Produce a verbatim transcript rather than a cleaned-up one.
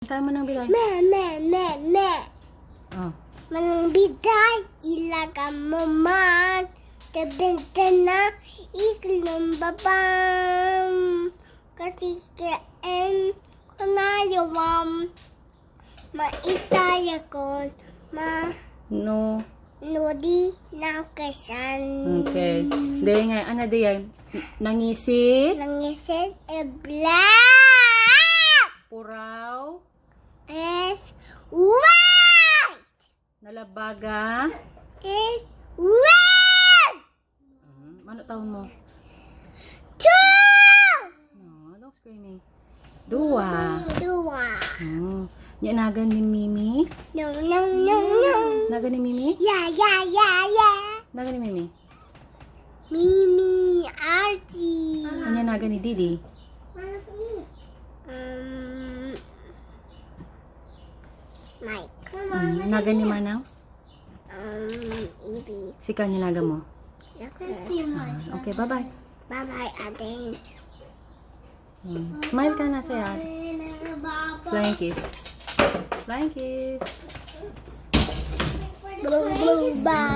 Saan mo nang bilay? Me, me, me, me. Oh. Manang biday, ilaga mo man. Tabenta na, iklong babam. Kasi kaen, kunayawam. Maitayakon, ma- No. Nudi na kasan. Okay. Dahil nga, ano dahil? Nangisit? Nangisit, e black. Puraw? Is white. Nalabaga? Is red. Mm, ano taon mo? Two. No, don't screaming. Dua. Dua. Oh. Nya nagan ni Mimi? No, no, no, no. Nagan ni Mimi? Yeah, yeah, yeah, yeah. Nagan ni Mimi? Mimi, Archie. Anya nagan ni Didi? Um, Mike. Mm, nagan ni Manang? Um, Evie. Sika, anya nagan mo? Lucky. Ah, okay, bye-bye. Bye-bye, Aden. Mm. Smile ka na, Sayat. Flying kiss. Flying kiss. Blue, blue, bye.